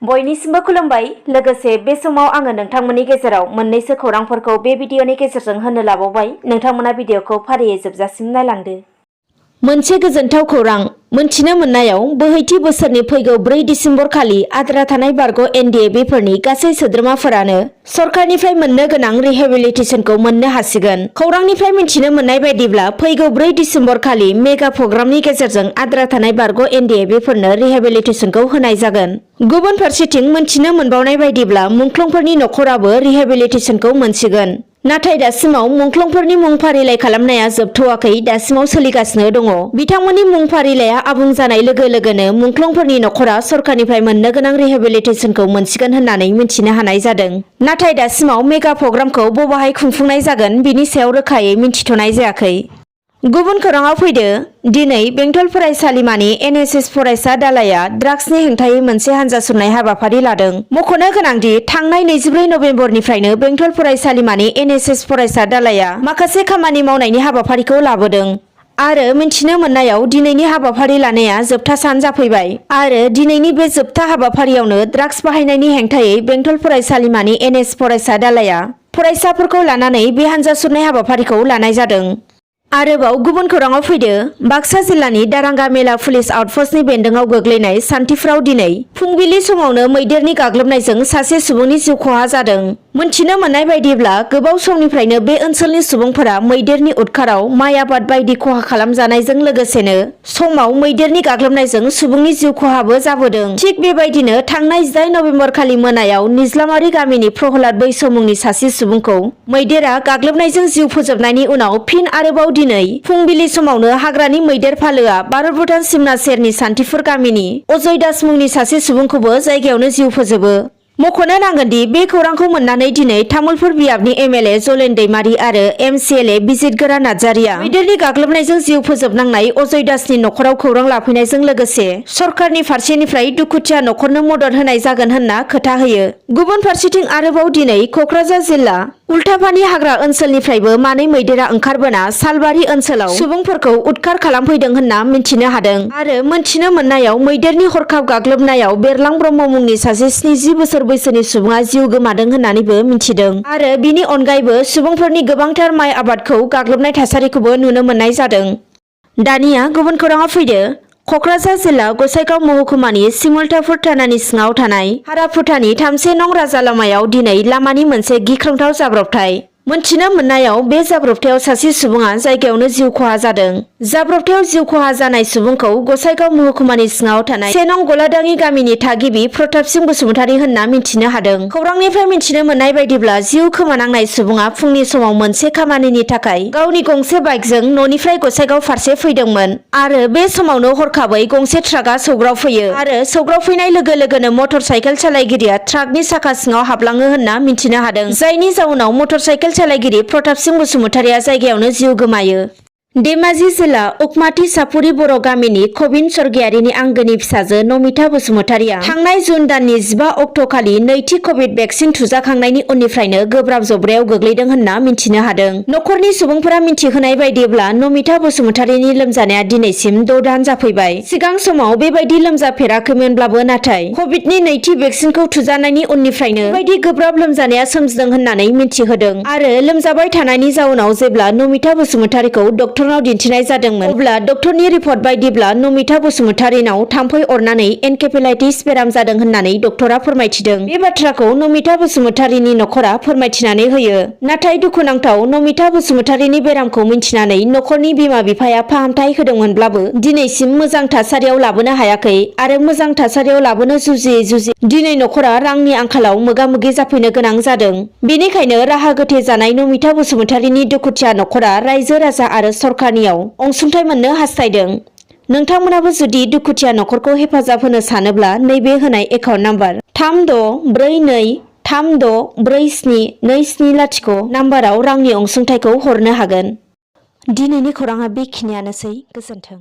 बयनिसिमबो खुलुमबाय। लोगोसे बे समाव आङो नोंथांमोननि गेजेराव मोननैसो खौरांफोरखौ बे भिडिअनि गेजेरजों होनो लाबावबाय। नोंथांमोना भिडिअखौ फारियै जोबजासिम नायलांदो। मोनसे गोजोनथाव खौरां मोनथिनो मोननायाव बोहैथि बोसोरनि फैगौ 4 दिसेम्बर खालि आद्रा थानाय बारग' NDFB फोरनि गासै सोद्रोमाफोरानो सरकारनिफ्राय मोननो गोनां रिहेबिलिटेसनखौ मोननो हासिगोन। खौरांनिफ्राय मिथिनो मोननाय बायदिब्ला फैगौ 4 दिसेम्बर खालि मेगा प्रग्रामनि गेजेरजों आद्रा थानाय बारग' NDFB फोरनो रिहेबिलिटेसनखौ होनाय जागोन। गुबुन फारसेथिं मोनथिनो मोनबावनाय बायदिब्ला मुंख्लंफोरनि नखराबो रिहेबिलिटेसनखौ मोनसिगोन। नाथाय दासिमाव मुंख्लंफोरनि मुं फारिलाइ खालामनाया जोबथ'वाखै, दासिमाव सोलिगासिनो दङ। बिथांमोननि मुं फारिलाइया आबुं जानाय लोगो लोगोनो मुंख्लंफोरनि नखरा सरकारनिफ्राय मोननो गोनां रिहेबिलिटेसनखौ मोनसिगोन होननानै मिथिनो हानाय जादों। नाथाय दासिमाव मेगा प्रग्रामखौ बबेहाय खुंफुंनाय जागोन बिनि सायाव रोखायै मिथिथ'नाय जायाखै। गुबुन खौराङाव फैदो। दिनै बेंटल फरायसालिमानि NSS फरायसा दालाइआ ड्राग्सनि हेंथायै मोनसे हानजा सुरनाय हाबाफारि लादों। मख'नो गोनांदि थांनाय 24 नबेम्बरनिफ्रायनो बेंटल फरायसालिमानि NSS फरायसा दालाइआ माखासे खामानि मावनायनि हाबाफारिखौ लाबोदों आरो मिथिनो मोननायाव दिनैनि हाबाफारि लानाया जोबथा सान जाफैबाय आरो दिनैनि बे जोबथा हाबाफारियावनो ड्राग्स बाहायनायनि हेंथायै बेंटल फरायसालिमानि NSS फरायसा दालाइआ फरायसाफोरखौ लानानै बे हानजा सुरनाय हाबाफारिखौ लानाय जादों। आरोबाव गुबुन खौराङाव फैदो। बाक्सा जिल्लानि दारांगा मेला पुलिस आउटपस्टनि बेन्दोंआव गोग्लैनाय सान्थिफुराव दिनै फुंबिलि समावनो मैदेरनि गाग्लोबनायजों सासे सुबुंनि जिउ खहा जादों। मोनथिनो मोननाय बायदिब्ला गोबाव समनिफ्रायनो बे ओनसोलनि सुबुंफोरा मैदेरनि उदखाराव माइ आबाद बायदि खहा खालामजानायजों लोगोसेनो समाव मैदेरनि गाग्लोबनायजों सुबुंनि जिउ खहाबो जाबोदों। थिग बेबायदिनो थांनाय 8 नबेम्बर खालि मोनायाव निज्लामारि गामिनि प्रहलाद बैस' मुंनि सासे सुबुंखौ मैदेरा गाग्लोबनायजों जिउ फोजोबनायनि उनाव फिन आरोबाव दिनै फुंबिलि समावनो हाग्रानि मैदेर फालोआ भारत भुटान सिमना सेरनि सान्थिफुर गामिनि अजय दास मुंनि सासे सुबुंखौबो जायगायावनो जिउ फोजोबो। मख'नो नांगोनदि बे खौरांखौ मोननानै दिनै तामुलपुर बियाबनि MLA जलेन दैमारि आरो MCLA बिजितगोरा नार्जारिया मैदेरनि गाग्लोबनायजों जिउ फोजोबनांनाय अजय दासनि नखराव खौरां लाफैनायजों लोगोसे सरकारनि फारसेनिफ्राय दुखुथिया नखरनो मदद होनाय जागोन होनना खोथा होयो। गुबुन फारसेथिं आरोबाव दिनै क'क्राझार जिल्ला उल्थापानि हाग्रा ओनसोलनिफ्रायबो मानै मैदेरा ओंखारबोना सालबारि ओनसोलाव सुबुंफोरखौ उदखार खालामफैदों होनना मिथिनो हादों आरो मोनथिनो मोननायाव मैदेरनि हरखाब गाग्लोबनायाव बेरलां ब्रह्म मुंनि सासे 70 बोसोर बैसोनि सुबुङा जिउ गोमादों होननानैबो मिथिदों आरो बिनि अनगायैबो सुबुंफोरनि गोबांथार माइ आबादखौ गाग्लोबनाय थासारिखौबो नुनो मोननाय जादों। दानिया गुबुन खौराङाव फैदो। क'क्राझार जिल्ला गसाइगाव महकुमानि सिमुलतापुर थानानि सिङाव थानाय हाराफुटानि 3 नं राजा लामायाव दिनै लामानि मोनसे गिख्रंथाव जाब्रबथाय। मोनथिनो मोननायाव बे जाब्रबथायाव सासे सुबुङा जायगायावनो जिउ खहा जादों। जाब्रबथायाव जिउ खहा जानाय सुबुंखौ गसाइगाव महकुमानि सिङाव थानाय 1 नं गलादाङि गामिनि थागिबि प्रताप सिं बसुमतारी होनना मिथिनो हादों। खौरांनिफ्राय मिथिनो मोननाय बायदिब्ला जिउ खोमानांनाय सुबुङा फुंनि समाव मोनसे खामानिनि थाखाय गावनि गंसे बाइकजों न'निफ्राय गसाइगाव फारसे फैदोंमोन आरो बे समावनो हरखाबै गंसे ट्राकआ सौग्रावफैयो आरो सौग्रावफैनाय लोगो लोगोनो मटर साइकेल सालायगिरिया ट्राकनि साखा सिङाव हाबलाङो होनना मिथिनो हादों, जायनि जाउनाव मटर साइकेल सालायगिरि प्रताप सिं बसुमतारीया जायगायावनो जिउ गोमायो। धेमाजि जिल्ला उखमाथि सापुरि बर' गामिनि कबिन स्वर्गियारिनि आंगोनि फिसाजो नमिता बसुमतारीया थांनाय जुन दाननि 15 अक्ट' खालि नैथि कभिड भेक्सिन थुजाखांनायनि उननिफ्रायनो गोब्राब जब्रायाव गोग्लैदों होनना मिथिनो हादों। नखरनि सुबुंफोरा मिथिहोनाय बायदिब्ला नमिता बसुमतारीनि लोमजानाया दिनैसिम 6 दान जाफैबाय। सिगां समाव बेबायदि लोमजाफेराखैमोनब्लाबो नाथाय कभिडनि नैथि भेक्सिनखौ थुजानायनि उननिफ्रायनो बेबायदि गोब्राब लोमजानाया सोमजिदों होननानै मिथिहोदों आरो लोमजाबाय थानायनि जाउनाव जेब्ला नमिता बसुमतारीखौ डक्टरनाव दिन्थिनाय जादोंमोन अब्ला डक्टरनि रिपर्ट बायदिब्ला नमिता बसुमतारीनाव थाम्फै अरनानै एनकेफेलाइटिस बेराम जादों होननानै डक्टरा फोरमायथिदों। बे बाथ्राखौ नमिता बसुमतारीनि नखरा फोरमायथिनानै होयो। नाथाय दुखुनांथाव, नमिता बसुमतारीनि बेरामखौ मिन्थिनानै नखरनि बिमा बिफाया फाहामथाय होदोंमोनब्लाबो दिनैसिम मोजां थासारियाव लाबोनो हायाखै आरो मोजां थासारियाव लाबोनो जुजियै दिनै नखरा रांनि आंखालाव मोगा मोगि जाफैनो गोनां जादों। बेनिखायनो राहा गोथे जानाय नमिता बसुमतारीनि दुखुथिया नखरा रायजो राजा आरो सरकारनियाव अनसुंथाइ मोननो हास्थायदों। नोंथांमोनाबो जुदि दुखुथिया नखरखौ हेफाजाब होनो सानोब्ला नैबे होनाय एकाउन्ट नाम्बार 3642364727 नाम्बाराव रांनि अनसुंथाइखौ हरनो हागोन। दिनैनि खौराङा बेखिनियानोसै। गोजोन्थों।